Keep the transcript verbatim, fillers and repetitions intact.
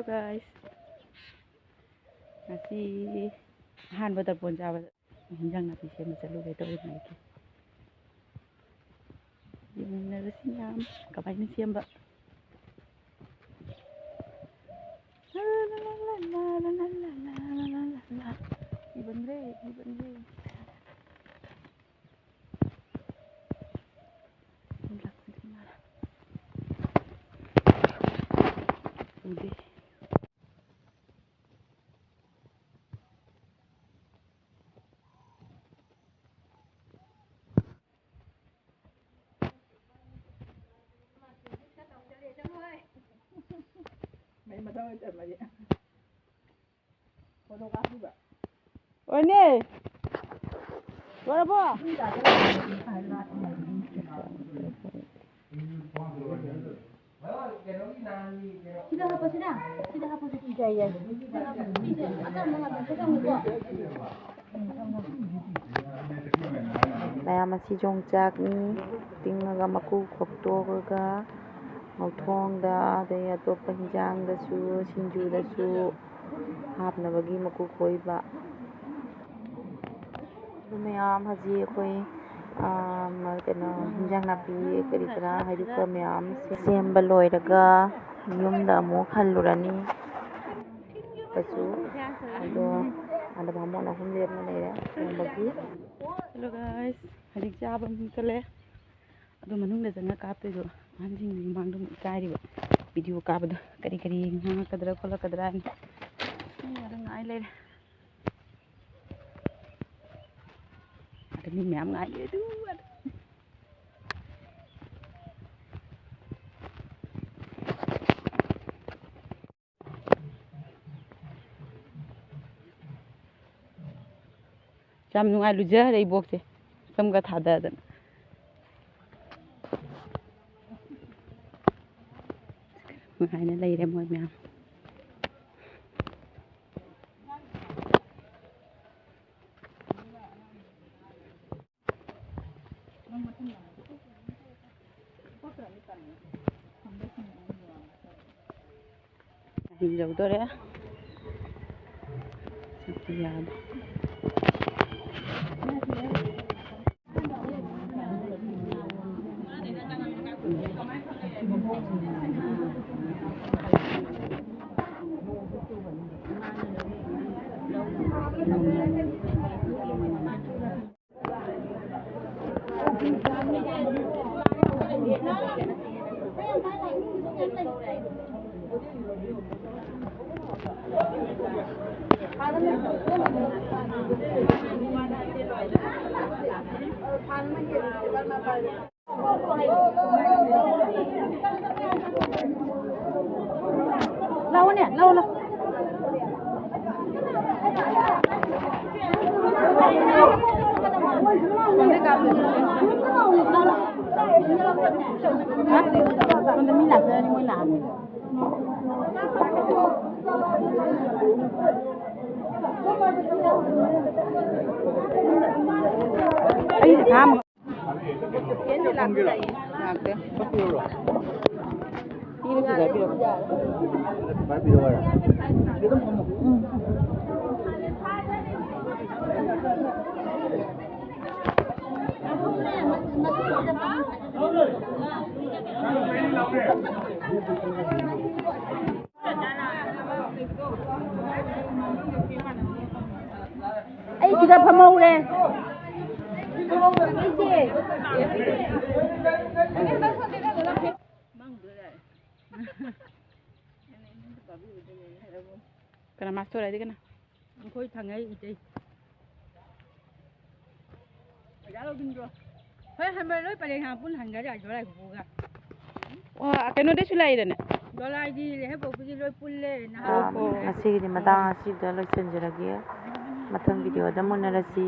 Guys, ꯉꯁꯤ ꯑꯍꯥꯟꯕ ꯇꯔꯄꯣꯟ ꯆꯥꯕꯗ ꯍꯤꯟꯖꯥꯡ ꯅꯥꯄꯤ ꯁꯦꯝꯕ ꯆꯠꯂꯨꯒꯦ ꯇꯧꯕꯅꯦ ꯑꯩꯒꯤ꯫ ꯌꯦꯡꯃꯤꯟꯅꯔꯁꯤ ꯃꯌꯥꯝ ꯀꯃꯥꯏꯅ ꯁꯦꯝꯕ꯫ ꯏꯕꯟꯗ꯭ꯔꯦ, ꯏꯕꯟꯗ꯭ꯔꯦ꯫ ꯎꯗꯦ꯫ ꯃꯩ ꯃꯊꯧ ꯂꯩꯇꯕ ꯃꯩ꯫ ꯐꯣꯇꯣ ꯀꯥꯞꯄꯤꯕ꯫ ꯑꯣꯏꯅꯦ꯫ ꯂꯣꯏꯔꯕꯣ? ꯁꯤꯗ ꯍꯥꯞꯄꯣ, ꯁꯤꯗ꯫ ꯁꯤꯗ ꯍꯥꯞꯄꯣ, ꯁꯤꯗ꯫ ꯌꯥꯏ, ꯌꯥꯏ꯫ ꯁꯤꯗ ꯍꯥꯞꯄꯣ꯫ ꯁꯤꯁꯦ ꯑꯆꯝꯕ ꯉꯥꯛꯇ ꯁꯦꯝꯃꯝꯃꯨꯀꯣ꯫ ꯃꯌꯥꯝ ꯑꯁꯤ ꯌꯣꯡꯆꯥꯛꯅꯤ꯫ ꯇꯤꯡꯉꯒ ꯃꯀꯨ ꯈꯣꯛꯇꯣꯛꯑꯒ ꯉꯧꯊꯣꯡꯗ, ꯑꯗꯩ ꯑꯇꯣꯞꯄ ꯍꯤꯟꯖꯥꯡꯗꯁꯨ, ꯁꯤꯡꯖꯨꯗꯁꯨ ꯍꯥꯞꯅꯕꯒꯤ ꯃꯀꯨ ꯈꯣꯏꯕ꯫ ꯑꯗꯨ ꯃꯌꯥꯝ ꯍꯧꯖꯤꯛ ꯑꯩꯈꯣꯏ, ꯑꯥ, ꯃ-, ꯀꯩꯅꯣ, ꯍꯤꯟꯖꯥꯡ ꯅꯥꯄꯤ ꯀꯔꯤ ꯀꯔꯥ ꯍꯩꯔꯨꯛꯀ ꯃꯌꯥꯝ ꯁꯦꯝꯕ ꯂꯣꯏꯔꯒ ꯌꯨꯝꯗ ꯑꯃꯨꯛ ꯍꯜꯂꯨꯔꯅꯤ꯫ ꯀꯩꯁꯨ꯫ ꯑꯗꯣ ꯑꯥꯗ ꯕꯥꯃꯣꯟ ꯑꯍꯨꯝ ꯂꯦꯞꯅ ꯂꯩꯔꯦ ꯊꯣꯡꯕꯒꯤ꯫ Hello guys, ꯍꯧꯖꯤꯛ ꯆꯥꯕ ꯑꯃꯨꯛ ꯆꯠꯂꯦ꯫ ꯑꯗꯨ ꯃꯅꯨꯡꯗ ꯆꯪꯉ ꯀꯥꯞꯇꯣꯏꯗꯣ ꯑꯍꯟꯁꯤꯡꯒꯤ ꯃꯃꯥꯡꯗ ꯑꯃꯨꯛ ꯏꯀꯥꯏꯔꯤꯕ꯫ ꯚꯤꯗꯤꯑꯣ ꯀꯥꯞꯄꯗꯣ ꯀꯔꯤ ꯀꯔꯤ ꯉꯥꯡꯉꯛꯀꯗ꯭ꯔꯥ ꯈꯣꯠꯂꯛꯀꯗ꯭ꯔꯥ ꯍꯥꯏꯅ꯫ ꯃꯤ ꯑꯗꯨꯝ ꯉꯥꯏ ꯂꯩꯔꯦ꯫ ꯑꯗ ꯃꯤ ꯃꯌꯥꯝ ꯉꯥꯏ ꯂꯩꯔꯦ꯫ ꯑꯗꯨ, ꯑꯗꯨ꯫ ꯌꯥꯝ ꯅꯨꯡꯉꯥꯏ ꯂꯨꯖꯈ꯭ꯔꯦ ꯏꯕꯣꯛꯁꯦ, ꯁꯝꯒ ꯊꯥꯗꯗꯅ꯫ ꯅꯨꯡꯉꯥꯏꯅ ꯂꯩꯔꯦ ꯃꯣꯏ ꯃꯌꯥꯝ꯫ ꯌꯧꯗꯣꯔꯦ꯫ ꯁꯛꯇꯤꯌꯥꯗ꯫ ꯂꯥꯛꯑꯣꯅꯦ, ꯂꯥꯛꯑꯣ, ꯂꯥꯛꯑꯣ꯫ ꯁꯣꯝꯗ ꯃꯤ ꯂꯥꯛꯆꯔꯅꯤ, ꯃꯣꯏ ꯂꯥꯛꯑꯅꯤ꯫ ꯑꯩ ꯊꯥ ꯑꯃ ꯂꯥꯛꯇꯦ꯫ ꯄꯤꯔꯣ, ꯁꯤꯗ ꯄꯤꯔꯣ꯫ ꯑꯩ ꯁꯤꯗ ꯐꯝꯍꯧꯔꯦ꯫ ꯀꯅꯥ ꯃꯥꯁꯇꯔ ꯍꯥꯏꯗꯤ ꯀꯅꯥ? ꯑꯩꯈꯣꯏ ꯊꯪꯉꯩ ꯏꯇꯩ꯫ ꯑꯣꯖꯥ ꯔꯣꯕꯤꯟꯗ꯭ꯔꯣ꯫ ꯍꯣꯏ, ꯍꯟꯕ ꯂꯣꯏ ꯄꯔꯦꯡ ꯁꯥꯅ ꯄꯨꯟꯅ ꯍꯟꯈ꯭ꯔꯦ, ꯖꯣꯂꯥꯏ ꯈꯨꯕꯨꯒ꯫ ꯑꯣ, ꯀꯩꯅꯣꯗꯩꯁꯨ ꯂꯥꯛꯏꯔꯅꯦ? ꯖꯣꯂꯥꯏꯒꯤ ꯂꯩꯍꯦꯞꯄꯣꯛꯄꯤꯗꯤ ꯂꯣꯏ ꯄꯨꯜꯂꯦ, ꯅꯍꯥꯟ ꯑꯥ, ꯄꯨꯟꯅ ꯉꯁꯤꯒꯤꯗꯤ ꯃꯇꯥꯡ ꯑꯁꯤꯗ ꯂꯣꯏꯁꯤꯟꯖꯔꯒꯦ꯫ ꯃꯊꯪ ꯚꯤꯗꯤꯑꯣꯗ ꯑꯃꯨꯛ ꯎꯅꯔꯁꯤ꯫